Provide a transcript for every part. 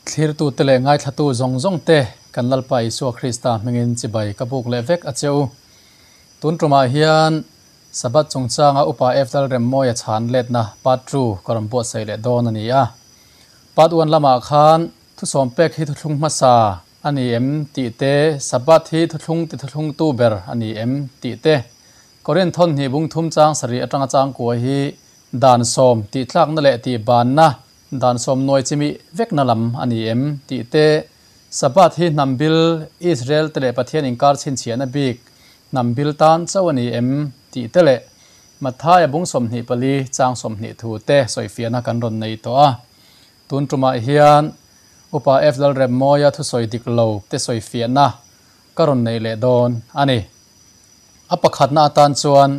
Thlirtute leh ngaithlatu zawng zawng te kan Lalpa Isua Krista hmingin chibai ka buk leh vek a che u. Tun tumah hian Sabbath chungchanga Upa Eftal Remmawia chhan letna Part Two ka rawn buatsaih leh dawn a ni a. Part One lamah khan thusawm pek hi thuthlung hmasa a ni em tih te, Sabbath hi thuthlung ti thuthlungtu ber a ni em tih te, Korinth thawnhnih bung thum chang sarih atanga changkua hi dan sawm tih tlakna leh tih banna Dan sawmnuai chimi vekna lam a ni em tih te, Sabbath hi hnam bil Israel te leh Pathian inkar chhinchhiahna bik hnam bil tan chauh a ni em tih te leh Matthaia bung 24 chang 20 thu te sawifiahna kan rawn nei tawh a. Tun tumah hian Upa F Lalremmawia thusawi dik lo te sawifiahna ka rawn nei leh dawn a ni. A pakhatna atan chuan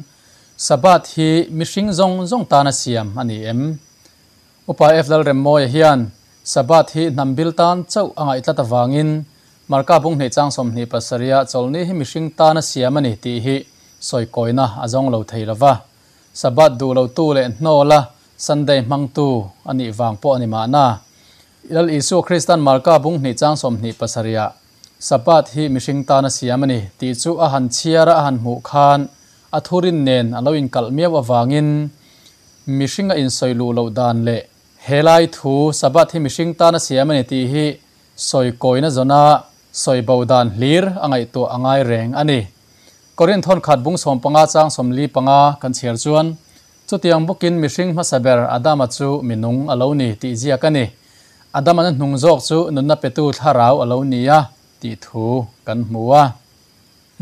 Sabbath hi mihring zawng zawng tana siam a ni em? Upa F Lalremmawia hian Sabbath hi hnam bil tan chauh a ngaih tlat avangin Marka bung hnih chang 27 ah chawlhni hi mihring tana siam a ni tih hi sawi kawina a zawng lo thei lova. Sabbath duh lotu leh hnawla Sunday hmangtu a nih vang pawh a ni mahna. Lal Isua Kristan Marka bung hnih chang 27 ah Sabbath hi mihring tana siam a ni tih chu a han chhiar a a han hmuh khan a thurin nen a lo inkalh miau avangin mihring a insawi luh loh dan leh helai thu Sabbath hi mihring tana siam a ni tih hi sawi kawina zawna sawi bo dan hlir a ngaihtuah a ngai reng a ni. Korinth thawn khat bung 15 chang 45 kan chhiar chuan, Chutiang bawkin mihring hmasa ber Adama chu minung a lo ni tih ziak a ni. Adama na hnung zawk chu nunna petu thlarau a lo ni a tih thu kan hmu a.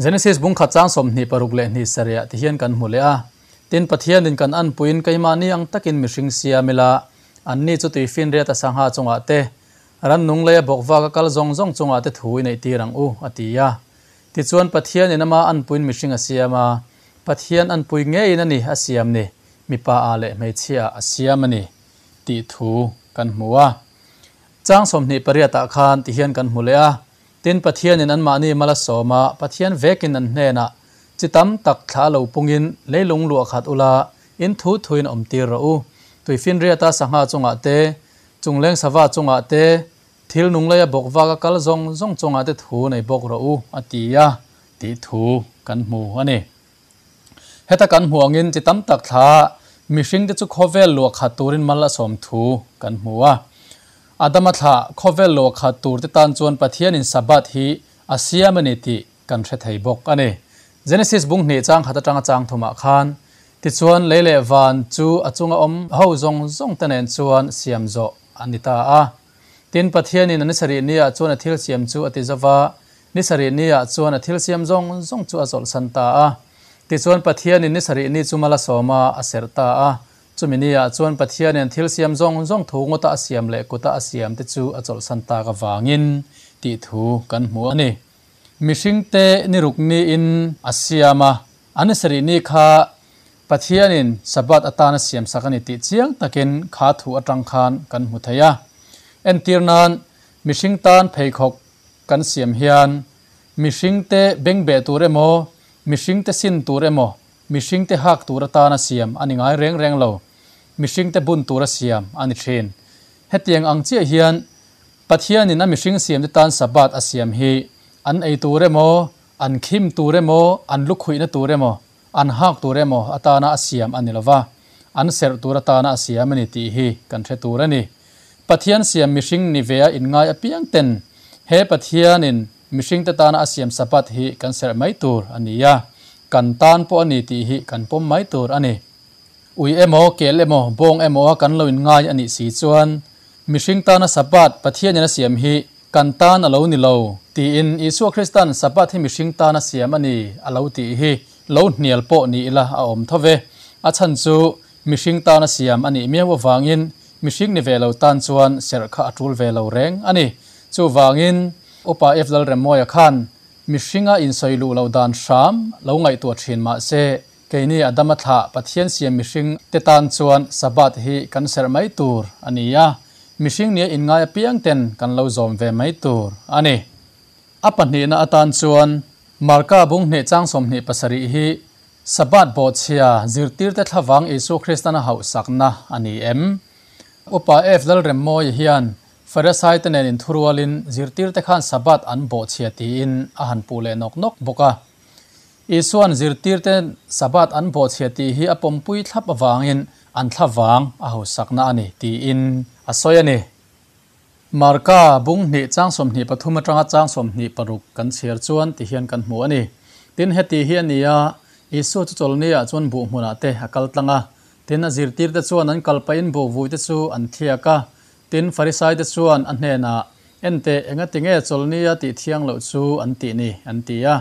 Genesis bung khat chang 26 leh hnih sarih ah ti hian kan hmu leh a, Tin, Pathianin kan anpuiin keimahni ang takin mihring siam ila, anni chu tuifinriat a sangha chungah te, rannung leia bawkvak a kal zawng zawng chungah te thu i neihtir ang u, a ti a. Tichuan, Pathianin ama anpuiin mihring a siam a, Pathian anpui ngeiin a ni a siam ni, mipa ah leh hmeichhia ah a siam a ni, tih thu kan hmu a. Chang 28 ah khan ti hian kan hmu leh a, Tin, Pathianin anmahni mal a sawm a, Pathian vekin an hnenah, Chi tam tak thla lo pungin leilung luah khat ula, in thu thuin awm tir rawh u. Tuifinriata sangha chungah te, chungleng sava chungah te, thil nung leia bawk vaka kal zawng zawng chungah te thu nei bawk rawh u, a ti a, tih thu kan hmu a ni. Heta kan hmuh angin chi tam tak thla mihringte chu khawvel luah khat turin mal a sawm thu kan hmu a. Adama thla khawvel luah khat turte tan chuan Pathianin Sabbath hi a siam a ni tih kan hre thei bawk a ni. Genesis bung hnih chang khat atanga chang thumah khan, Tichuan lei leh van chu a chunga awm ho zawng zawng te nen chuan siam zawh a ni ta a. Tin, Pathianin a ni sarih niah chuan a thil siam chu a ti zova, ni sarih niah chuan a thil siam zawng zawng chu a chawlhsan ta a. Tichuan, Pathianin ni sarih ni chu mal a sawm a, a serh ta a. Chumi niah chuan Pathianin thil siam zawng zawng thu ngawta a siam leh kuta a siam te chu a chawlhsan tak avangin tih thu kan hmu a ni. Mihringte ni ruk niin a siam a, a ni sarih ni kha Pathianin Sabbath atana siam sak a ni tih chiang takin kha thu atang khan kan hmu thei a. Entir nan, mihring tan pheikhawk kan siam hian mihringte bengbeh tur emaw, mihringte sin tur emaw, mihringte hak tur atana siam a ni ngai reng reng lo. Mihringte bun tura siam a ni thin. Hetiang ang chiah hian Pathianin a mihring siamte tan Sabbath a siam hi an ei tur emaw, an khim tur emaw, an lukhuihna tur emaw, an hak tur emaw atana a siam a ni lova, an serh tur atana a siam a ni tih hi kan hre tur a ni. Pathian siam mihring ni ve a inngai apiang ten he Pathianin mihringte tana a siam Sabbath hi kan serh mai tur a ni a, kan tan pawh a ni tih hi kan pawm mai tur a ni. Ui emaw, kel emaw, bawng emaw a kan lo inngai a nih si chuan mihring tana Sabbath Pathianin a siam hi kan tan a lo ni lo tiin Isua Kristan Sabbath hi mihring tana siam a ni a lo tih hi lo hnial pawh ni ila a awm tho ve. A chhan chu mihring tana siam a nih miau avangin mihring ni ve lo tan chuan serh kha a tul ve lo reng a ni. Chuvangin Upa F Lalremmawia khan mihringa insawi luh loh dan hram lo ngaihtuah thin mah se Keini Adama thlah Pathian siam mihring te tan chuan Sabbath hi kan serh mai tur a ni a, mihring nia inngai apiang ten kan lo zawm ve mai tur a ni. A pahnihna atan chuan Marka bung hnih chang 27 hi Sabbath bawhchhia zirtirte thlavang Isua Kristan a hauhsakna a ni em? Upa F Lalremmawia hian Farisai te nen inthurualin zirtirte khan Sabbath an bawhchhia tiin a han puh leh nawk nawk bawk a. Isua'n zirtirte Sabbath an bawhchhia tih hi a pawmpui thlap avangin an thlavang a hausakna a ni tiin a sawi a ni. Marka bung hnih chang 23 atanga chang 26 kan chhiar chuan ti hian kan hmu a ni. Tin, heti hi a ni a, Isua chu chawlhniah chuan buh hmunah te a kal tlang a. Tin, a zirtirte chuan an kal pahin buh vuite chu an thliak a. Tin, Farisaite chuan a hnenah, Enteh, engati nge chawlhnia tih thiang loh chu an tih ni? an ti a.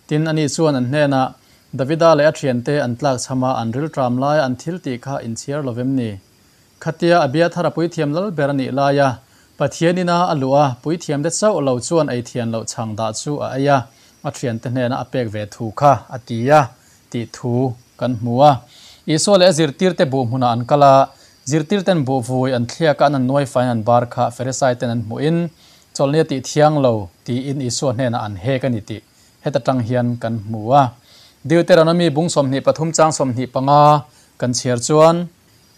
Tin, ani chuan an hnenah, Davida leh a thiante an tlak chham a, an rilṭam laia an thil tih kha inchhiar lo vem ni? Khatia Abiathara puithiam lal ber a nih laia Pathian ina a luh a, puithiamte chauh lo chuan ei thian loh chhang dah chu a ei a, a thiante hnena a pek ve thu kha a ti a tih thu kan hmu a. Isua leh a zirtirte buh hmunah an kal a, zirtirten buh vui an thliak a, an an nuai faiin an bar kha Farisaiten an hmuhin, Chawlhni a tih thiang lo tiin Isua hnenah an hek a ni tih heta tang hian kan hmu a. Deuteronomy bung 23 chang 25 kan chhiar chuan,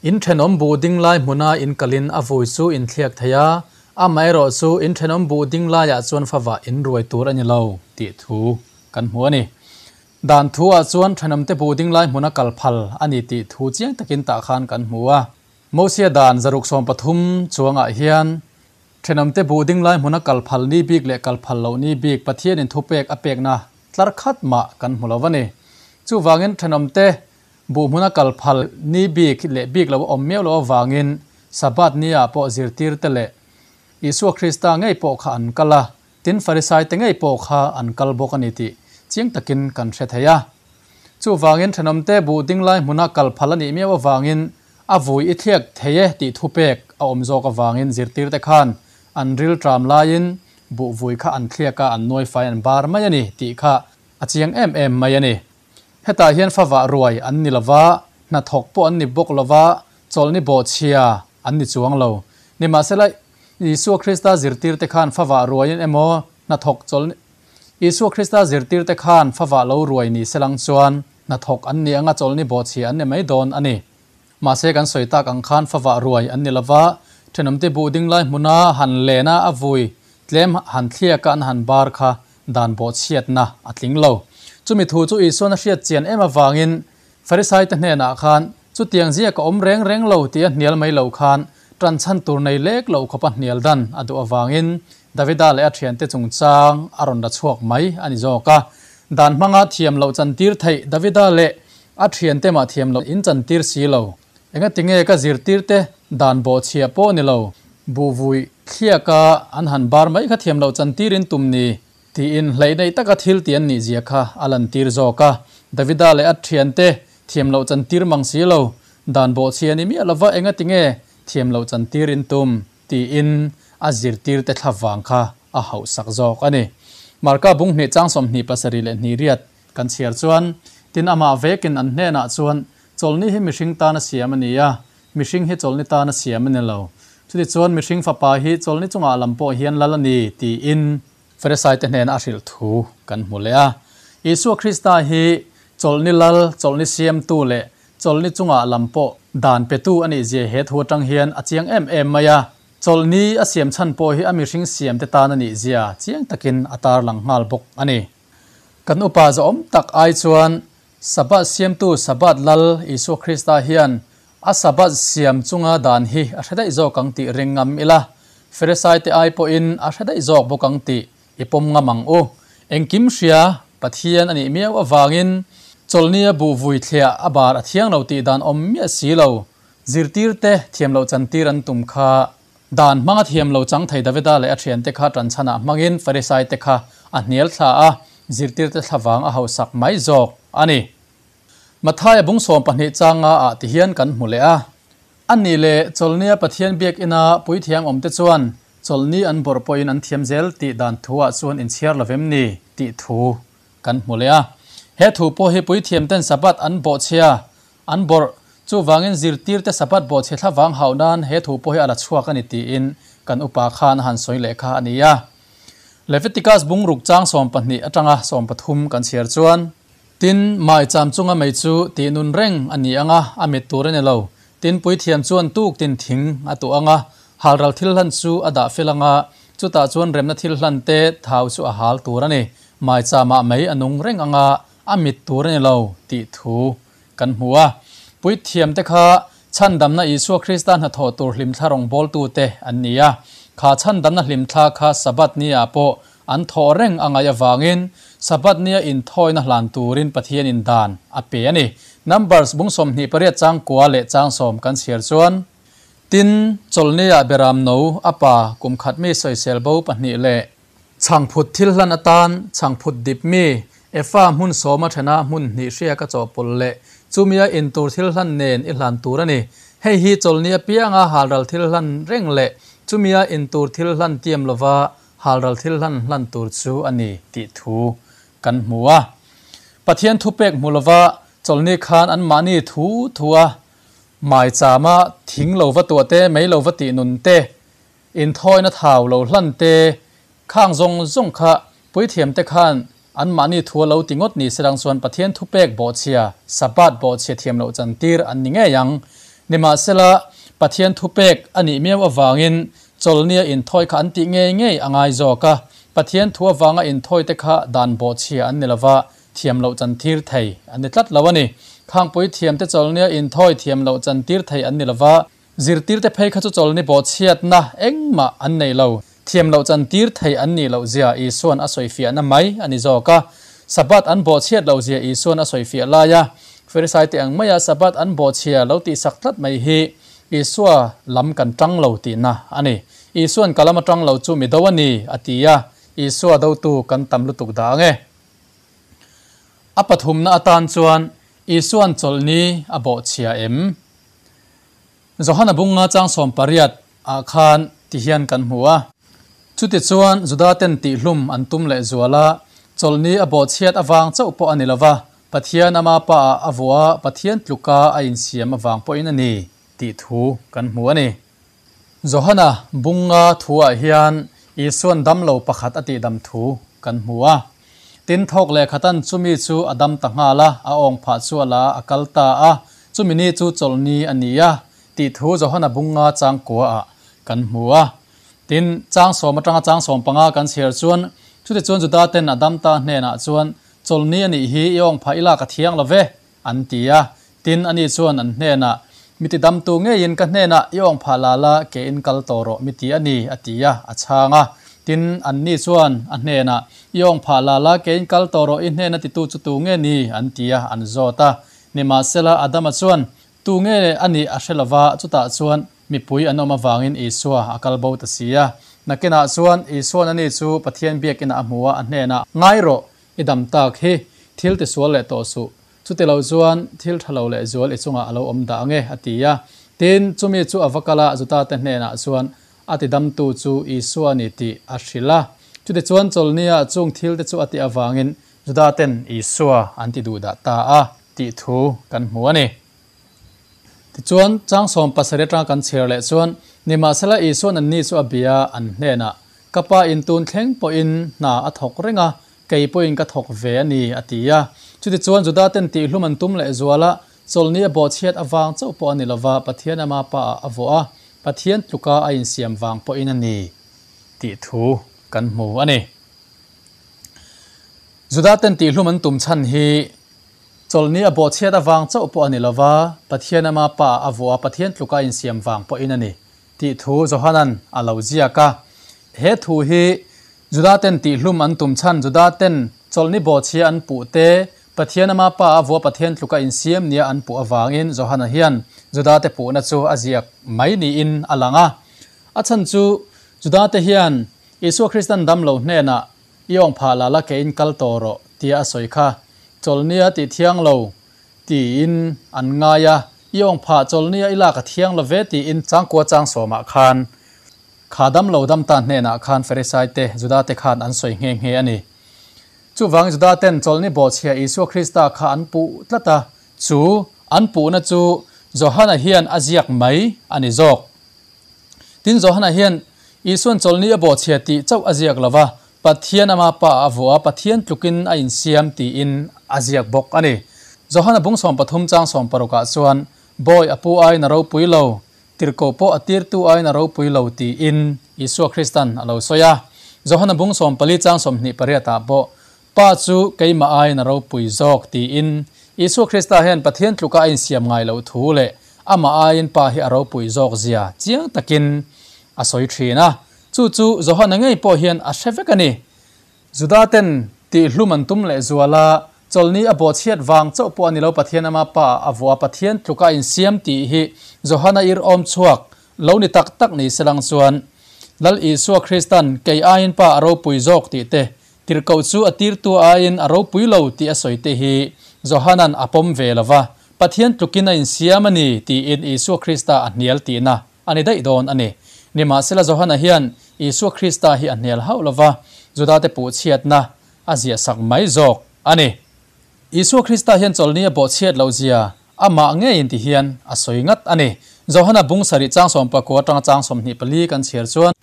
In thenawm buh ding lai hmuna in kalin a vui chu in thliak thei a, amaherawh chu in thenawm buh ding laiah chuan favah in ruai tur a ni lo tih thu kan hmu a ni. Dan thu ah chuan thenawmte buh ding lai hmuna kal phal a ni tih thu chiang takin tah khan kan hmu a. Mosia dan 113 chuangah hian thenawmte buh ding lai hmuna kal phal ni bik leh kal phal loh ni bik Pathianin thupek a pekna tlar khat mah kan hmu lo a ni. Chuvangin thenawmte Buh hmuna kal phal ni bik leh bik lo a awm miau loh avangin Sabbath ni ah pawh zirtirte leh Isua Krista ngei pawh kha an kal a, tin Farisaite ngei pawh kha an kal bawk a ni tih chiang takin kan hre thei a. Chuvangin thenawmte buh ding lai hmuna kal phal a nih miau avangin a vui i thliak thei e tih thupek a awm zawk avangin zirtirte khan an ril tram laiin buh vui kha an thliak a, an nuai fai an bar mai a ni tih kha a chiang em em mai a ni. Hetah hian favah ruai an ni lova, hnathawk pawh an ni bawk lova, chawlhni bawhchhia an ni chuang lo. Nimahsela, Isua Krista zirtirte khan favah ruaiin emaw hnathawk chawlhni Isua Krista zirtirte khan favah lo ruai ni selang chuan hnathawk an ni anga chawlhni bawhchhia an ni mai dawn a ni. Mahse kan sawi tak ang khan favah ruai an ni lova, thenawmte buh ding lai hmuna han lena a vui tlem han thliaka an han bar kha dan bawhchhiatna a tling lo. Chumi thu chu Isuan a hriat chian em avangin Farisaite hnenah khan chutiang ziak a awm reng reng lo tih a hnial mai lo khan tan chhan tur nei lek lo khawpa hnial dan a duh avangin Davida leh a thiante chungchang a rawn la chhuak mai a ni zawk a. Dan hmanga thiam loh chantir theih Davida leh a thiante mah thiam loh in chantir si lo. Engatinge ka zirtirte dan bawhchhia pawh ni lo, buhvui thliaka an han bar mai kha thiam loh chantirin tum ni tiin hleih neih taka thil ti an nih zia kha a lantir zawk a. Davida leh a thiante thiam loh chantir mang si lo, dan bawhchhia ni miah lova engatinge thiam loh chantirin tum tiin a zirtirte thlavang kha a hauhsak zawk a ni. Marka bung hnih chang 27 leh hnih riat kan chhiar chuan, tin amah vekin an hnenah chuan Chawlhni hi mihring tana siam a ni a, mihring hi chawlhni tana siam a ni lo. Chutichuan mihring fapa hi chawlhni chungah lam pawh hian lal a ni tiin Farisaite hnena a hrilh thu kan hmu leh a. Isua Krista hi chawlhni lal, chawlhni siamtu leh chawlhni chungah lam pawh dan petu a nih zia he thu atang hian a chiang em em mai a. Chawlhni a siam chhan pawh hi a mihring siamte tan a nih zia chiang takin a tarlang nghal bawk a ni. Kan upa zawhawm tak ai chuan Sabbath siamtu Sabbath Lal Isua Krista hian a Sabbath siam chunga dan hi a hre daih zawk ang tih ring ngam ila, Farisaite ai pawhin a hre daih zawk bawk ang tih i pawm ngam ang u. Engkim hria Pathian a nih miau avangin chawlhnia buh vui thliah a bar a thiang lo tih dan awm miah si lo. Zirtirte thiam loh chantir an tum kha dan hmanga thiam lo chang thei Davida leh a thiante kha tanchhanah hmangin Farisaite kha a hnial thla a, zirtirte thlavang a hausak mai zawk a ni. Mathaia bung 12 changa ah ti hian kan hmu leh a. A nih leh chawlhnia Pathian biakina puithiam awmte chuan chawlhni an bawrh pawhin an thiam zel tih dan thu ah chuan inchhiar lovem ni tih thu kan hmu leh a. He thu pawh hi puithiamten Sabbath an bawhchhia an bawrh chuvangin zirtirte Sabbath bawhchhe thlavang hauh nan he thu pawh hi a la chhuak a ni tiin kan upa khan a han sawi leh kha a ni a. Leviticus bung ruk chang 12 atanga 13 kan chhiar chuan, Tin, maicham chunga mei chu tih nun reng a ni anga a mit tur a ni lo. Tin, puithiam chuan tuk tin thing a tuah anga Halral thil hlan chu a dah fel anga, chutah chuan remna thil hlan te thau chu a hal tur a ni. Maichama mei a nung reng anga a mit tur a ni lo tih thu kan hmu a. Puithiamte kha chhandamna Isua Krista hnathawh tur hlimthla rawngbawltute an ni a. Kha chhandamna hlimthla kha Sabbath ni-ah pawh an thawh reng a ngaih avangin Sabbath nia inthawina hlan turin Pathianin dan a pe a ni. Numbers bung 28 chang kua leh chang sawm kan chhiar chuan, Tin, chawlhnia beram no a pa kum khat mi sawisel bo pahnih leh Chhangphut thil hlan atan chhangphut dip mi, Efa hmun sawma thena hmun hnih hria ka chawhpawlh leh chumia in tur thil hlan nen i hlan tur a ni. Hei hi chawlhni apianga halral thil hlan reng leh chumia in tur thil hlan tiam lova halral thil hlan hlan tur chu a ni tih thu kan hmu a. Pathian thupek hmu lova chawlhni khan anmahni thu thua maichama thing lo va tuah te, mei lo va tih nun te, Inthawina thau lo hlan te, khang zawng zawng kha puithiamte khan anmahni thu a lo ti ngawt ni serang chuan Pathian thupek bawhchhia, Sabbath bawhchhia thiam loh chantir an ni ngei ang. Nimahsela, Pathian thupek a nih miau avangin chawlhnia inthawi kha an tih ngei ngei a ngai zawk a. Pathian thu avanga inthawite kha dan bawhchhia an ni lova, thiam loh chantir thei an ni tlat lo a ni. Khang puithiamte chawlhnia inthawi thiam loh chantir thei an ni lova, Zirtirte phei kha chu chawlhni bawhchhiatna engmah an nei lo. Thiam loh chantir thei an nih loh zia Isuan a sawifiahna mai a ni zawk a. Sabbath an bawhchhiat loh zia Isuan a sawifiah lai a, Farisaite ang maia Sabbath an bawhchhia lo tihsak tlat mai hi Isua lam kan tang lo tihna a ni. Isuan ka lam atang lo chu mi do a ni, a ti a, Isua dotu kan tam lutuk dah ang e. A pathumna atan chuan Isuan chawlhni a bawhchhia em? Johana bunga chang 18 ah khan ti hian kan hmu a. Chutichuan Judaten tihhlum an tum leh zual a, chawlhni a bawhchhiat avang chauh pawh a ni lo va, Pathian ama pa ah a vuah a, Pathian tluka a insiam avang pawhin a ni tih thu kan hmu a ni. Johana bunga thuah hian Isuan damlo pakhat a tihdam thu kan hmu a. Tin, thawk leh khatan chumi chu a dam ta nghal a, a awng phah chu a la a kal ta a, chumi ni chu chawlhni a ni a, tih thu Johana bunga chang kuaah kan hmu a. Tin, chang sawm atanga chang 15 kan chhiar chuan, chutichuan Juda ten a dam ta hnenah chuan, Chawlhni a nih hi i awng phah i lak a thiang lo ve, an ti a. Tin, ani chuan an hnenah, Mi ti damtu ngeiin ka hnenah i awng phah la la, ke in kal tawh rawh, mi ti a ni, a ti a, a chhang a. Tin, anni chuan a hnenah, I awng phah la la, ke in kal tawh rawh, i hnena titu chu tu nge ni? an ti a, an zawt a. Nimahsela, Adama chuan, Tu nge a nih a hre lova, chutah chuan mipui an awm avangin Isua a kal bo ta si a. Nakinah chuan Isuan ani chu Pathian biakinah a hmu a, a hnenah, Ngai rawh, i dam tak hi, thil tisual leh tawh suh, Chuti lo chuan thil tha lo leh zual i chungah a lo awm dah ang e, a ti a. Tin, chumi chu a va kal a, Jutate hnenah chuan a tidamtu chu Isua a ni tih a hrilh a. Chutichuan chawlhnia chung thilte chu a tih avangin Judaten Isua an ti duh dah ta a tih thu kan hmu a ni. Tichuan, chang 17 atanga kan chhiar leh chuan, Nimahsela Isuan anni chu a bia an hnenah, Ka pa in tun thleng pawhin hna a thawk reng a, Kei pawhin ka thawk ve a ni, a ti a. Chutichuan Judaten tihhlum an tum lehzual a, chawlhni a bawhchhiat avang chauh pawh a ni lova, Pathian ama paah a vuah a, Pathian tluka a insiam vang pawhin a ni tih thu kan hmu a ni. Judaten tihhlum an tum chhan hi chawlhni a bawhchhiat avang chauh pawh a ni lova, Pathian ama paah a vuah a, Pathian tluka a insiam vang pawhin a ni tih thu Johanan a lo ziak a. He thu hi Judaten tihhlum an tum chhan Judaten chawlhni bawhchhia an puh te, Pathian ama pa a vua Pathian tluka insiam nia an puh avangin Johana hian Judate puhna chu a ziak mai niin a lang a. A chhan chu Judate hian Isua Kristan dam lo hnenah i awng phah la la ke in kal tawh rawh tia a sawi kha chawlhnia tih thiang lo tiin an ngai a, i awng phah chawlhnia i lak a thiang lo ve tiin changkua chang sawmah khan Kha dam lo dam ta hnenah khan Farisaite, Judate khan an sawi nghe nghe a ni. Chuvang Judaten chawlhni bawhchhia Isua Krista kha an puh tlat a, chu an puhna chu Johana hian a ziak mai a ni zawk. Tin, Johana hian Isuan chawlhni a bawhchhia tih chauh a ziak lo va, Pathian ama pa a vuah a, Pathian tlukin a insiam tiin a ziak bawk a ni. Johana bung 13 chang 16 ah chuan, Bawi a pu aiin a ropui lo. Tirhkoh pawh a tirtu aiin a ropui lo tiin Isua Kristan a lo sawi a. Johana bung 14 chang 28 ah pawh, Pa chu keimah aiin a ropui zawk tiin Isua Krista hian Pathian tluka a insiam ngai loh thu leh amah aiin Pa hi a ropui zawk zia chiang takin a sawi thin a. Chu chu Johana ngei pawh hian a hre vek a ni. Juda ten tihhlum an tum leh zual a, chawlhni a bawhchhiat vang chauh pawh a ni lo, Pathian ama Pa ah a vuah a, Pathian tluka a insiam tih hi Johana ir awm chhuak lo ni tak tak ni se lang chuan Lal Isua Kristan kei aiin Pa a ropui zawk tih te, tirhkoh chu a tirtu aiin a ropui lo tih a sawi te hi Johanan a pawm ve lo va, Pathian tlukin a insiam a ni tiin Isua Krista a hnial tihna A ni daih dawn a ni. Nimahsela Johana hian Isua Krista hi a hnial hauh lova, Judate puhchhiatna a ziahsak mai zawk a ni. Isua Krista hian chawlhni a bawhchhiat loh zia amah ngeiin ti hian a sawi ngat a ni. Johana bung sarih chang 19 atanga chang 24 kan chhiar chuan,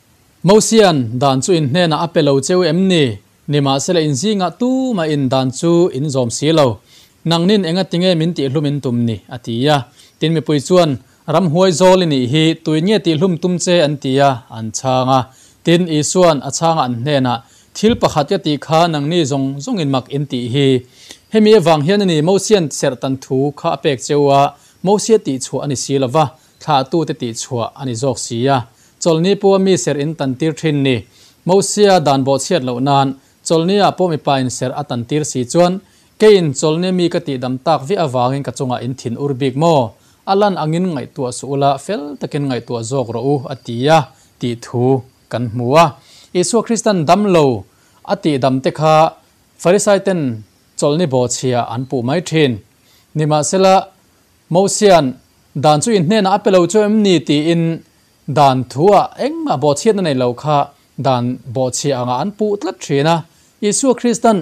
Mosian dan chu in hnenah a pe lo cheu em ni? Nimahsela in zingah tumah in dan chu in zawm si lo. Nangnin engatinge min tihhlum in tum ni? a ti a. Tin mipui chuan, Ramhuai zawl i nih hi, tuin nge tihhlum tum che? an ti a, an chhang a. Tin, Isua'n a chhanga an hnenah, Thil pakhat ka tih kha nangni zawng zawngin mak in tih hi. Hemi avang hian a ni Mosia'n serhtan thu kha a pek cheu a, Mosia tihchhuah a ni si lo va, thlahtute tihchhuah a ni zawk si a. Chawlhni pawha mi serh in tantir thin ni. Mosia dan bawhchhiat loh nan, chawlhniah pawh mipa in serh a tantir si chuan, Keiin chawlhni mi ka tihdam tak viah avangin ka chungah in thin ur bik maw? A lan angin ngaihtuah suh ula, fel takin ngaihtuah zawk rawh u, a ti a, tih thu kan hmu a. Isua Kristan dam lo a tihdam te kha Farisaiten chawlhni bawhchhia an puh mai thin. Nimahsela, Mosia'n dan chu in hnenah a pe lo chu em ni tiin dan thuah engmah bawhchhiatna nei lo kha dan bawhchhia angah an puh tlat thin a. Isua Kristan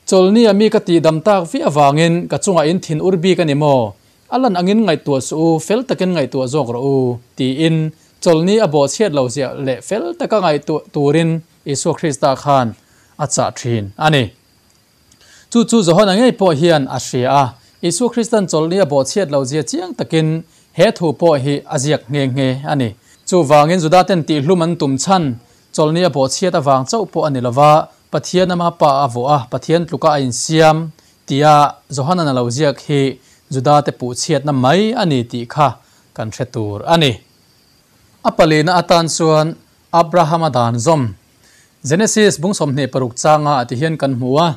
Chawlhnia mi ka tihdam tak viah avangin ka chungah in thin ur bik a ni maw? A lan angin ngaihtuah suh u, fel takin ngaihtuah zawk rawh u, tiin chawlhni a bawhchhiat lo ziah leh fel taka ngaihtuah turin Isua Krista khan a chah thin a ni. Chu chu Johana ngei pawh hian a hria a, Isua Kristan chawlhni a bawhchhiat lo zia chiang takin he thu pawh hi a ziak nghe nghe a ni. Chuvangin Judaten tihhlum an tum chhan Chawlhni a bawhchhiat avang chauh pawh a ni lova, Pathian ama Pa a vuah a, Pathian tluka a insiam tia Johanan a lo ziak hi Judate puhchhiatna mai a ni tih kha kan hre tur a ni. A palina atan chuan Abrahama dan zawm, Genesis bung 26 changa ah ti hian kan hmu a,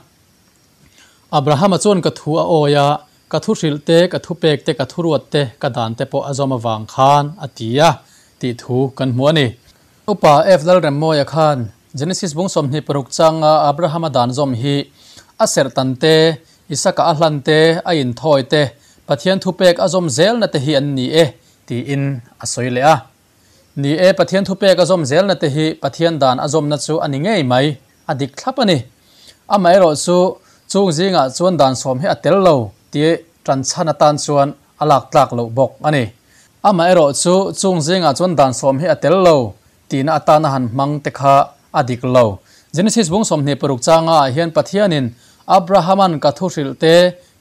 Abrahama chuan ka thu a awi a, ka thu hrilh te, ka thupek te, ka thuruat te, ka dan te pawh a zawm avang khan a ti a tih thu kan hmu a ni. Upa F. Lalremmawia khan Genesis bung 26 changa Abrahama dan zawm hi a serhtan te, Isaka a hlan te, a inthawi te, Pathian thupek a zawm zelna te hi an ni e tiin a sawi leh a. Ni e, Pathian thupek a zawm zelna te hi Pathian dan a zawmna chu a ni ngei mai, a dik thlap a ni. Amaherawhchu, chung zingah chuan dan sawm hi a tel lo tih tanchhan atan chuan a lak tlak loh bawk a ni. Amaherawhchu, chung zingah chuan dan sawm hi a tel lo tihna atana han hmang te kha a dik lo. Genesis bung 26 changa ah hian Pathianin Abrahaman ka thu hrilh te,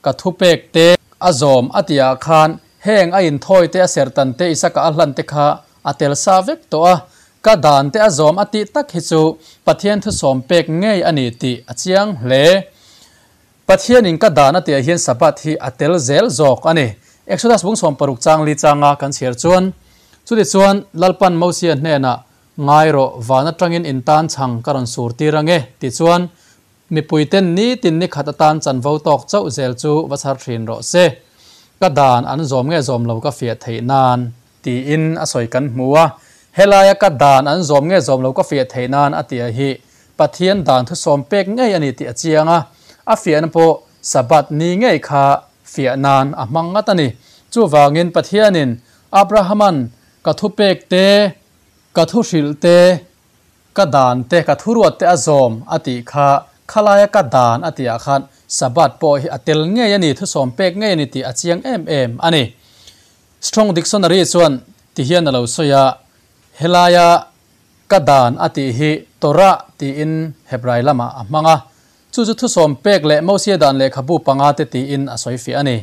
ka thu pek te a zawm a tih ah khan heng a inthawi te, a serhtan te, Isaka a hlan te kha a tel sa vek tawh a. Ka dan te a zawm a tih tak hi chu Pathian thu sawm pek ngei a ni tih a chiang hle. Pathianin ka dan a tihah hian Sabbath hi a tel zel zawk a ni. Exodus bung 60 chang li changa kan chhiar chuan, Chutichuan, Lalpan Mosia hnenah, Ngai rawh, van atangin in tan chhang ka rawn sur tir ange, tichuan, mipuiten nitin ni khat atan chanvo tawk chauh zel chu va chhar thin rawh se. Ka dan an zawm nge zawm lo ka fiah theih nan, tiin a sawi kan hmu a. Helaia ka dan an zawm nge zawm lo ka fiah theih nan a tih hi Pathian dan thusawm pek ngei a ni tih a chiang a, a fiahna pawh Sabbath ni ngei kha fiah nan a hmang ngat a ni. Chuvangin Pathianin Abrahaman ka thupek te, ka thuhrilh te, ka dan te, ka thuruat te a zawm a tih kha khalaia ka dan a tihah khan Sabbath pawh hi a tel ngei a ni, thusawm pek ngei a ni tih a chiang em em a ni. Strong Dictionary chuan ti hian a lo sawi a, helaia Ka dan a tih hi Torah tiin Hebrai lamah a hmang a, chu chu thusawm pek leh Mosia dan lehkhabu panga te tiin a sawi fiah a ni.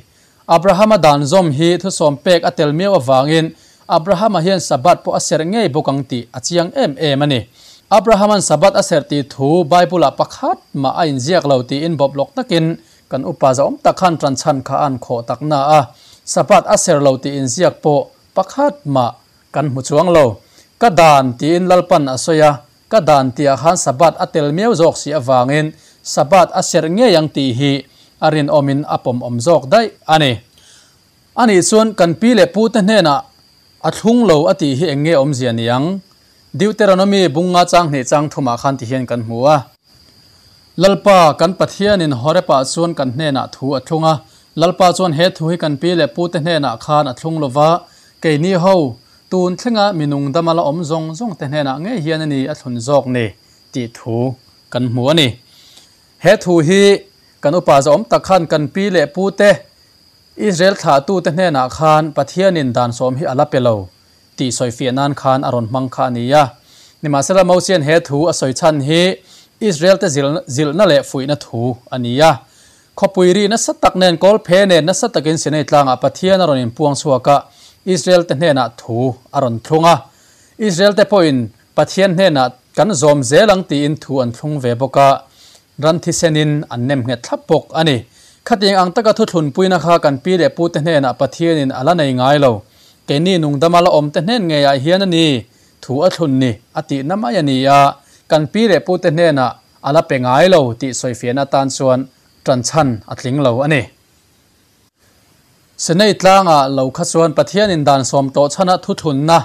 Abrahama dan zawm hi thusawm pek a tel miau avangin Abrahama hian Sabbath pawh a serh ngei bawk ang tih a chiang em em a ni. Abrahama'n Sabbath a serh tih thu Bible-ah pakhat mah a inziak lo tiin bawplawk takin kan upa zahawm tak khan ṭanchhan kha an khawh tak na a, Sabbath a serh lo tih inziak pawh pakhat mah kan hmu chuang lo. Ka dan tiin Lalpan a sawi a, ka dan tihah khan Sabbath a tel miau zawk si avangin Sabbath a serh ngei ang tih hi a rinawmin a pawmawm zawk daih a ni. Anih chuan kan pi leh pute hnenah a thlung lo a tih hi eng nge awmzia ni ang? Deuteronomy bunga chang hnih chang thumah khan ti hian kan hmu a. Lalpa, kan Pathianin Horeb-ah chuan kan hnenah thu a thlung a. Lalpa chuan he thu hi kan pi leh pute hnenah khan a thlung lo va, keini ho, tun thlenga mi nungdama la awm zawng zawng te hnenah ngei hian a ni a thlun zawk ni tih thu kan hmu a ni. He thu hi kan upa zawm tak khan kan pi leh pute Israel thlahtute hnenah khan Pathianin dan sawm hi a la pe lo tih sawifiah nan khan a rawn hmang kha a ni a. Nimahsela Mosian he thu a sawi chhan hi Israel-te zilhna leh fuihna thu a ni a. Khawpui ri nasa tak nen kawl phe nen nasa takin Sinai tlangah Pathian a rawn inpuang chhuak a, Israel-te hnenah thu a rawn thlung a. Israel-te pawhin Pathian hnenah kan zawm zel ang tiin thu an thlung ve bawk a. Ran thisenin an nem nghet thlap bawk a ni. Khatiang ang taka thuthlunpuina kha kan pi leh pute hnenah Pathianin a la nei ngai lo. Keini nungdama la awmte hnen ngeiah hian a ni, thu a thlun ni a tihna mai a ni a, kan pi leh pute hnenah a la pe ngai lo tih sawifiahna atan chuan ṭanchhan a tling lo a ni. Sinai tlangah lo kha chuan Pathianin dan sawm tawh chhana thuthlunna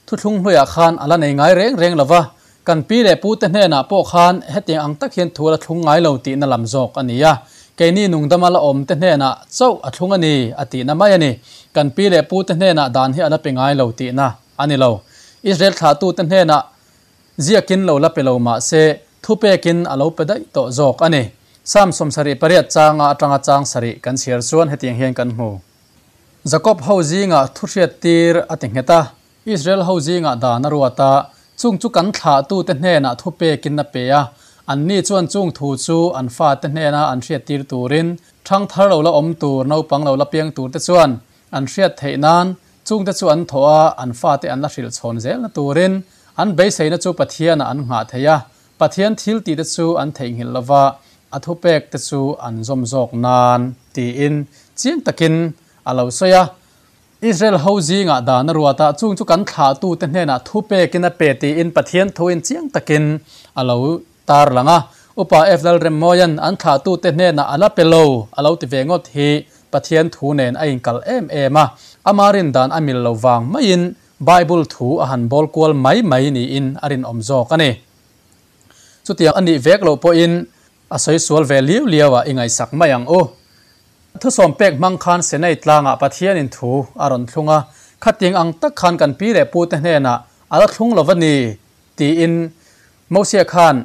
thuthlung hnuaiah khan a la nei ngai reng reng lo va, kan pi leh pute hnenah pawh khan hetiang ang tak hian thu a la thlung ngai lo tihna lam zawk a ni a, keini nungdama la awmte hnenah chauh a thlung a ni a tihna mai a ni. Kan pi leh pute hnenah dan hi a la pe ngai lo tihna a ni lo. Israel thlahtute hnenah Ziakin lo la pe lo mah se, thupekin a lo pe daih tawh zawk a ni. Psalm 78 changa atanga chang sarih kan chhiar chuan hetiang hian kan hmu. Jakob ho zingah thu hriattir a ti nghet a, Israel ho zingah dan a ruat a, chung chu kan thlahtute hnenah thupekin a pe a, anni chuan chung thu chu an fate hnena an hriattir turin, thangthar lo la awm tur, naupang lo la piang turte chuan An hriat theih nan, chungte chu an thawh a, an fate an la hrilh chhawn zelna turin an beiseina chu Pathianah an nghah thei a, Pathian thil tihte chu an theihnghilh lova, a thupekte chu an zawm zawk nan, tiin chiang takin a lo sawi a. Israel ho zingah dan a ruat a, chung chu kan thlahtute hnenah thupekin a pe tiin Pathian thuin chiang takin a lo tar lang a, Upa F. Lalremmawia'n an thlahtute hnenah a la pe lo a lo ti ve ngawt hi Pathian thu nen a inkal em em a, ama rin dan a mil lo vang maiin Bible thu a han bawl kual mai mai niin a rinawm zawk a ni. Chutiang a nih vek loh pawhin a sawi sual ve liau liau a i ngaihsak mai ang u. Thusawm pek hmang khan Sinai tlangah Pathianin thu a rawn thlung a, khatiang ang tak khan kan pi leh pute hnenah a la thlung lo va ni tiin Mosia khan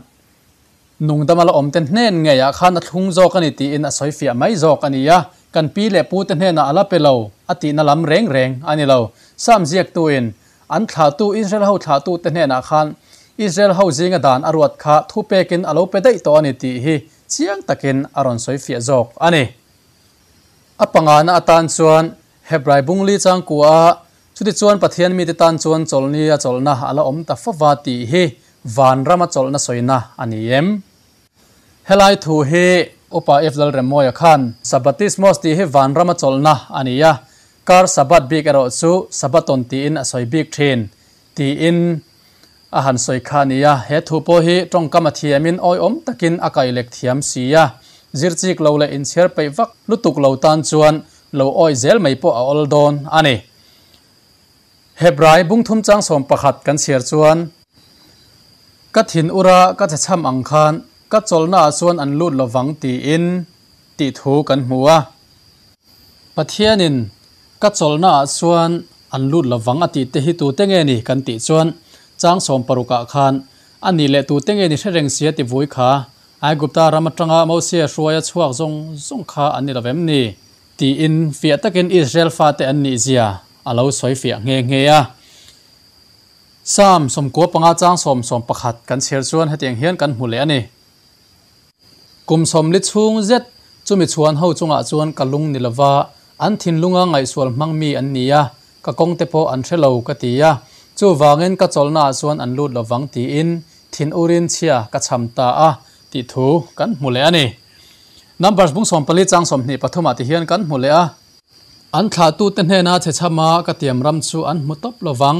nungdama la awmte hnen ngeiah khan a thlung zawk a ni tiin a sawi fiah mai zawk a ni a, kan pi leh pute hnenah a la pe lo a tihna lam reng reng a ni lo. Psalm ziaktuin an thlahtu Israel ho thlahtute hnenah khan Israel ho zinga dan a ruat kha thupekin a lo pe daih tawh a ni tih hi chiang takin a rawn sawi fiah zawk a ni. A pangana atan chuan Hebrai bungli changkua Chutichuan Pathian mite tan chuan chawlhni a chawlhna a la awm ta fova tih hi vanrama chawlhna sawina a ni em? Helai thu hi Upa F. Lalremmawia khan Sabbatismos tih hi vanrama chawlhna a ni a, kar Sabbath bik erawh chu Sabbaton tiin a sawi bik thin tiin a han sawi kha a ni a. He thu pawh hi tawngkam a thiamin awihawm takin a kailek thiam si a, zirchik lo leh inchhiar peih vak lutuk lo tan chuan lo awih zel mai pawh a awl dawn a ni. Hebrai bungthum chang 11 kan chhiar chuan, Ka thin ura ka chhechham ang khan ka chawlhnaah chuan an lut lovang tiin tih thu kan hmu a. Pathianin ka chawlhnaah chuan an lut lovang a tih te hi tute nge ni kan tih chuan chang 60 ah khan a nih leh tute nge ni hre reng sia ti vui kha Aigupta ram atanga Mosia hruaia chhuak zawng zawng kha an ni lovem ni? Tiin fiah takin Israel fate an nih zia a lo sawi fiah nghe nghe a. Psalm 95 chang 10 11 kan chhiar chuan hetiang hian kan hmu leh a ni. Kum 40 chhung zet chumi chhuan ho chungah chuan ka lung ni lova, an thinlunga ngaihsual hmang mi an ni a, ka kawngte pawh an hre lo ka ti a, chuvangin ka chawlhnaah chuan an lut lovang tiin thin urin chhia ka chham ta a tih thu kan hmu leh a ni. Numbers bung 14 chang 23 ah tihian kan hmu leh a. An thlahtute hnena chhe chhama ka tiam ram chu an hmu tawp lovang,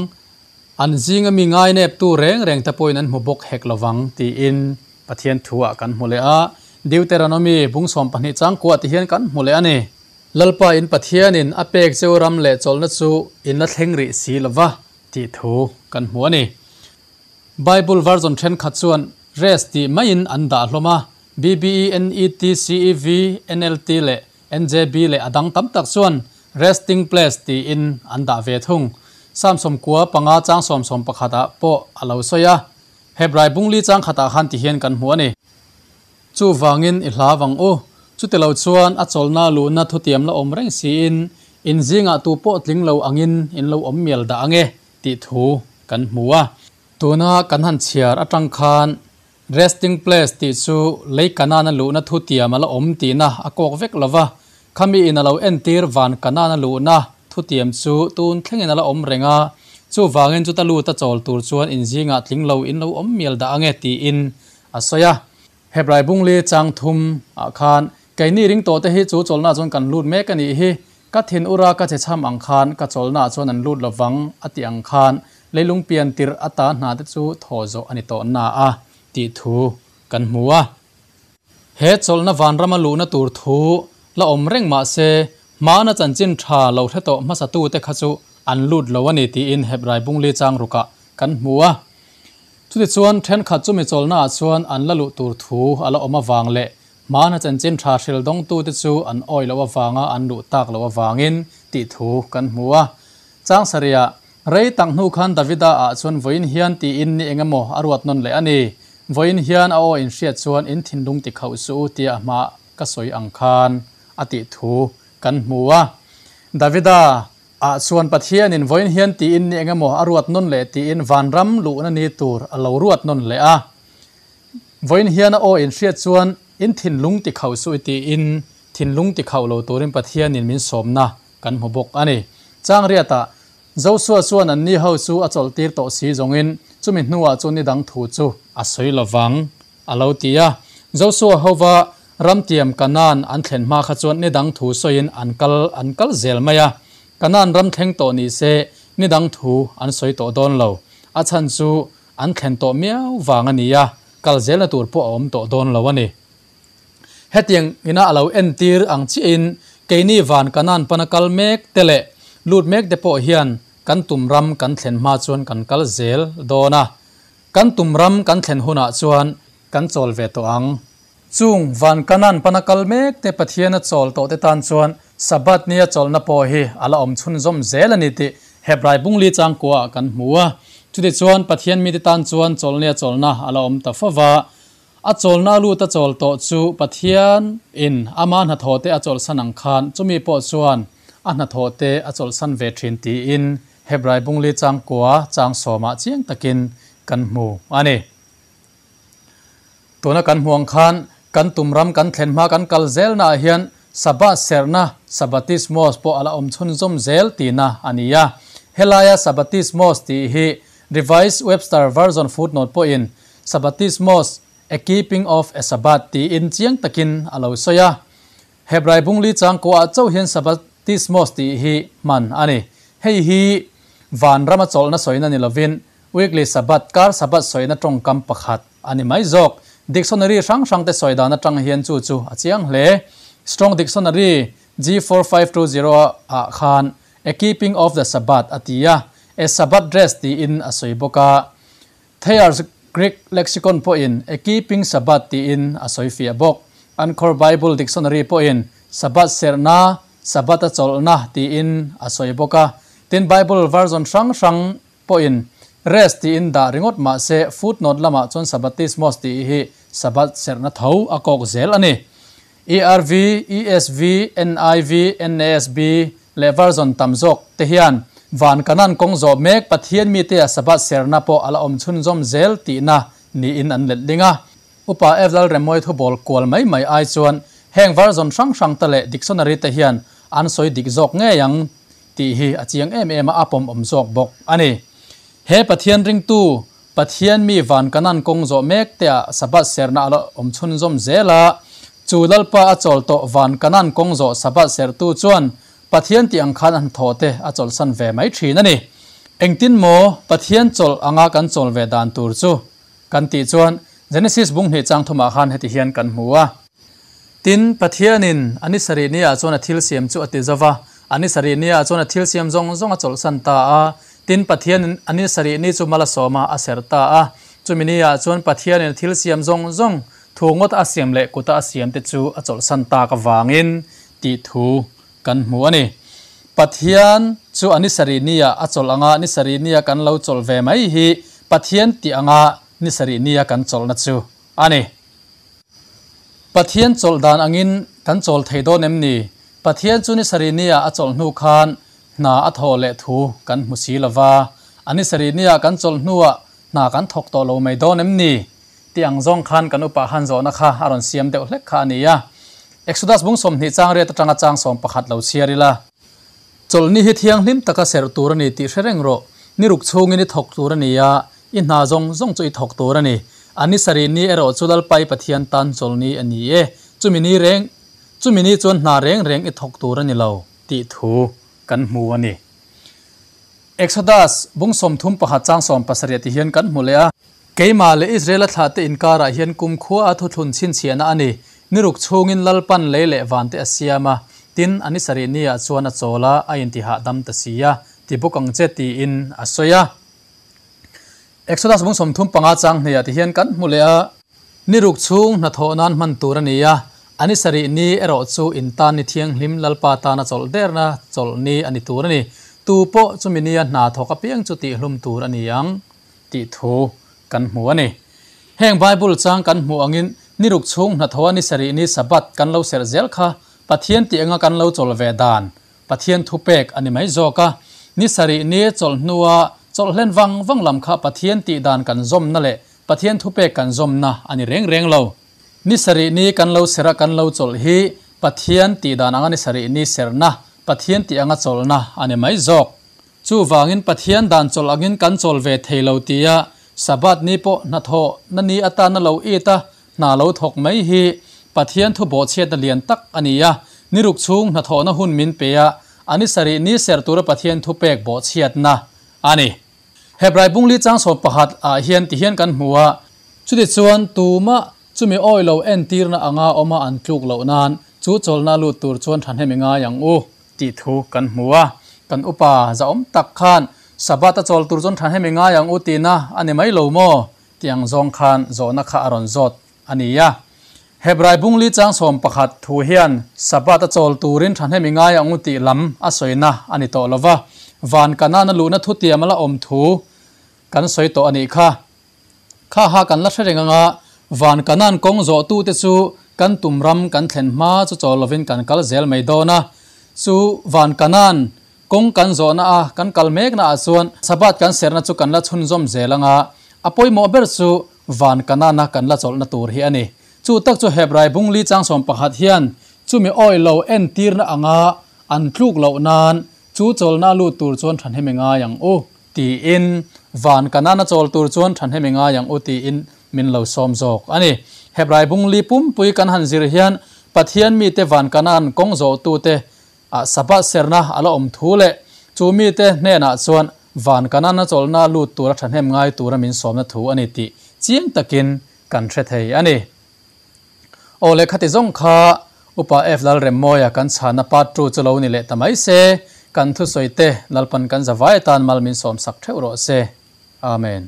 an zinga mi ngaineptu reng reng te pawhin an hmu bawk hek lovang tiin Pathian thu ah kan hmu leh a. Deuteronomy bung 12 chang kuah tihian kan hmu leh a ni. Lalpa in Pathianin a pek cheu ram leh chawlhna chu in la thleng rih si lova tih thu kan hmu a ni. Bible version thenkhat chuan rest tih maiin an dah hlawm a, BBE, NET, CEV, NLT leh NJB leh a dang tam tak chuan resting place tiin an dah ve thung. Psalm 95 chang 11 ah pawh a lo sawi a, Hebrai bungli chang khatah khan ti hian kan hmu a ni. Chuvangin i hla vang u. Chutilo chuan a chawlhna luhna thutiam la awm reng siin in zingah tu pawh tling lo angin in lo awm mial dah ange tih thu kan hmu a. Tuna kan han chhiar atang khan resting place tih chu lei Kanana luhna thutiam a la awm tihna a kawk vek lo va, khami in a lo entir van Kanana luhna thutiam chu tun thlengin a la awm reng a, chuvangin chuta lut a chawl tur chuan in zingah tling lo in lo awm mial dah ange tiin a sawi a. Hebrai bungli chang thum ah khan keini ring tawh te hi chu chawlhna chuan kan lut mek a nih hi, ka thin ura ka che chham ang khan ka chawlhna chuan an lut lovang a tih ang khan leilung pian tirh ata hna te chu thaw zawh a ni tawh na a tih thu kan hmu a. He chawlhna vanrama luhna tur thu la awm reng mah se hmana chanchin tha lo hre tawh hmasatu te kha chu an lut lo a ni tiin Hebrai bungli chang rukah kan hmu a. Chutichuan thenkhat chumi chawlhnaah chuan an la luh tur thu a la awm avang leh hmana chanchin tha hril dawngtute chu an awih loh avanga an luh tak loh avangin tih thu kan hmu a. Chang sarihah, Rei tak hnu khan Davida ah chuan vawiin hian tiin ni eng emaw a ruat nawn leh a ni. Vawiin hian a aw in hriat chuan in thinlung ti khauh suh u tia a hma ka sawi ang khan a tih thu kan hmu a. Davida ah chuan Pathianin vawiin hian tiin ni eng emaw a ruat nawn leh tiin vanram luhna ni tur a lo ruat nawn leh a. Vawiin hian a aw in hriat chuan in thinlung ti khauh suh i tiin thinlung ti khauh lo turin Pathianin min sawmna kan hmu bawk a ni. Chang riatah Joshua chuan an ni ho chu a chawlh tir tawh si zawngin chumi hnuah chu ni dang thu chu a sawi lovang a lo ti a. Joshua hova ramtiam Kanaan an thlen hma kha chuan ni dang thu sawiin an kal an kal zel mai a. Kanaan ram thleng tawh ni se ni dang thu an sawi tawh dawn lo. A chhan chu an thlen tawh miau vang a ni a, kal zelna tur pawh a awm tawh dawn lo a ni. Hetiang ina a lo entir ang chiahin keini van Kanaan pana kal mek te leh lut mek te pawh hian kan tum ram kan thlen hma chuan kan kal zel dawn a. Kan tum ram kan thlen hunah chuan kan chawl ve tawh ang. Chung van Kanaan pana kal mek te Pathiana chawl tawh te tan chuan Sabbath nia chawlhna pawh hi a la awm chhunzawm zel a ni tih Hebrai bungli changkuaah kan hmu a. Chutichuan Pathian mite tan chuan chawlhnia chawlhna a la awm ta fo va. A chawlhna lut a chawl tawh chu Pathian in ama hnathawh te a chawlhsan ang khan chumi pawh chuan a hnathawh te a chawlhsan ve thin tiin Hebrai bungli changkua chang sawmah chiang takin kan hmu a ni. Tuna kan hmu ang khan kan tum ram kan thlen hma kan kal zelnaah hian Sabbath serhna, Sabbatismos, pawh a la awm chhunzawm zel tihna a ni a. Helaia Sabbatismos tih hi Revised Webster Version footnote pawhin Sabbatismos, a keeping of a Sabbath tiin chiang takin a lo sawi a. Hebrai bungli changkuaah chauh hian Sabbatismos tih hi hman a ni. Hei hi van rama chawlhna sawina ni lovin weekly Sabbath, kar Sabbath sawina tawngkam pakhat a ni mai zawk. Dictionary hrang hrang te sawi dan atang hian chu chu a chiang hle. Strong Dictionary G4520 ah khan a keeping of the Sabbath a ti a, a Sabbath rest tiin a sawi bawk a. Thayer's Greek Lexicon pawhin a keeping Sabbath tiin a sawi fiah bawk. Anchor Bible Dictionary pawhin Sabbath serhna, Sabbath a chawlhna tiin a sawi bawk a. Tin, Bible version hrang hrang pawhin rest tiin dah ringawt mah se footnote lamah chuan Sabbatismos tih hi Sabbath serhna tho a kawk zel a ni. ERV, ESV, NIV, NASB leh version tam zawk te hian van Kanan kawng zawh mek Pathian mite a Sabbath serhna pawh a la awm chhunzawm zel tihna niin an let ling a. Upa F. Lalremawii thubawl kual mai mai ai chuan heng version hrang hrang te leh dictionary te hian an sawi dik zawk ngei ang. tih hi a chiang em em a, a pawm awm zawk bawk a ni. He Pathian ringtu, Pathian mi van kanan kawng zawh mek te ah Sabbath serhna a la awm chhunzawm zel a, chu Lalpa a chawl tawh van kanan kawng zawh Sabbath serhtu chuan Pathian tih ang khan a hnathawh te a chawlhsan ve mai thin a ni. Engtin maw Pathian chawlh anga kan chawl ve dan tur chu kan tih chuan Genesis bung hnih chang thumah khan heti hian kan hmu a. Tin, Pathianin a ni sarih niah chuan a thil siam chu a ti zova, a ni sarih niah chuan a thil siam zawng zawng a chawlhsan ta a. Tin, Pathianin a ni sarih ni chu mal a sawm a, a serh ta a. Chumi niah chuan Pathianin a thil siam zawng zawng, thu ngawt a siam leh kuta a siam te chu a chawlhsan tak avangin tih thu kan hmu a ni. Pathian chu a ni sarih nia a chawlh anga ni sarih nia kan lo chawlh ve mai hi Pathian tih anga ni sarih nia kan chawlhna chu a ni. Pathian chawlh dan angin kan chawl thei dawn em ni? Pathian chu ni sarih nia a chawlh hnu khan hna a thawh leh thu kan hmu si lo va, a ni sarih nia kan chawlh hnuah hna kan thawk tawh lo mai dawn em ni? Tih ang zawng khan kan upa han zawhna kha a rawn siam deuh hlek kha a ni a. Exodus bung 20 chang riat atanga chang 11 lo chhiar ila. Chawlhni hi thianghlim taka serh tur a ni tih hre reng rawh. Ni ruk chhungin i thawk tur a ni a, i hna zawng zawng chu i thawk tur a ni. A ni sarih ni erawh chu Lalpai Pathian tan chawlhni a ni e. Chumi ni reng, chumi ni chuan hna reng reng i thawk tur a ni lo tih thu kan hmu a ni. Exodus bung 31 chang 70 ti hian kan hmu leh a. Keimah leh Israela thlahte inkarah hian kumkhua a thuthlun chhinchhiahna a ni. Ni ruk chhungin Lalpan lei leh vante a siam a, tin, a ni sarih niah chuan a chawl a, a intihah dam ta si a, ti bawk ang che tiin a sawi a. Exodus bung 35 chang hniah ti hian kan hmu leh a. Ni ruk chhung hnathawh nan hman tur a ni a, a ni sarih ni erawh chu intan ni thianghlim Lalpa tana chawlh derna chawlh ni a ni tur a ni. Tu pawh chumi nia hna thawk apiang chu tihhlum tur a ni ang. Tih thu kan hmu a ni. Heng Bible chang kan hmuh angin ni ruk chhung hnathawha ni sarih ni Sabbath kan lo serh zel kha Pathian tih anga kan lo chawl ve dan Pathian thu pek a ni mai zawk a. Ni sarih ni chawlh hnua chawlh hlen vang vang lam kha Pathian tih dan kan zawmna leh Pathian thu pek kan zawmna a ni reng reng lo. Ni sarih ni kan lo serh a kan lo chawlh hi Pathian tih dan anga ni sarih ni serhna Pathian tih anga chawlhna a ni mai zawk. Chuvangin Pathian dan chawlh angin kan chawl ve thei lo tia Sabbath ni pawh hnathawh na ni atana lo it a, hna lo thawk mai hi Pathian thu bawhchhiatna lian tak a ni a, ni ruk chhung hnathawhna hun min pe a, a ni sarih ni serh tura Pathian thu pek bawhchhiatna a ni. Hebrai bungli chang 11 ah hian ti hian kan hmu a, chutichuan tumah chumi awi lo entirna anga awma an tluk loh nan chu chawlhna lut tur chuan thahnem i ngai ang u. Tih thu kan hmu a, kan upa zahawm tak khan Sabbath a chawl tur chuan thahnem i ngai ang u tihna a ni mai lo maw? Tih ang zawng khan zawhna kha a rawn zawt a ni a. Hebrai bungli chang 11 thu hian Sabbath a chawl turin thahnem i ngai ang u tih lam a sawina a ni tawh lo va, van Kanaan a luhna thutiam a la awm thu kan sawi tawh a nih kha. Kha ha kan la hre reng anga van Kanaan kawng zawhtute chu kan tum ram kan thlen hma chu chawl lovin kan kal zel mai dawn a. Chu van Kanaan kawng kan zawhna a kan kal mekna ah chuan Sabbath kan serhna chu kan la chhunzawm zel anga a pawimawh ber chu van Kanaana kan la chawlhna tur hi a ni. Chu tak chu Hebrai bungli chang 11 hian chumi awi lo entirna anga an tluk loh nan chu chawlhna lut tur chuan thahnem i ngai ang u. Tiin van Kanaan a chawl tur chuan thahnem i ngai ang u tiin min lo sawm zawk a ni. Hebrai bungli pumpui kan han zir hian Pathian mite van Kanaan kawng zawhtute ah Sabbath serhna a la awm thu leh chu mite hnenah chuan van Kanaan a chawlhna lut tura thahnem ngai tura min sawmna thu a ni tih chiang takin kan hre thei a ni. Aw le khati zawng kha Upa F Lalremmawia kan chhana part 2 chu lo ni leh ta mai se, kan thusawi te Lalpan kan zavai atan mal min sawm sak theuh rawh se. Amen.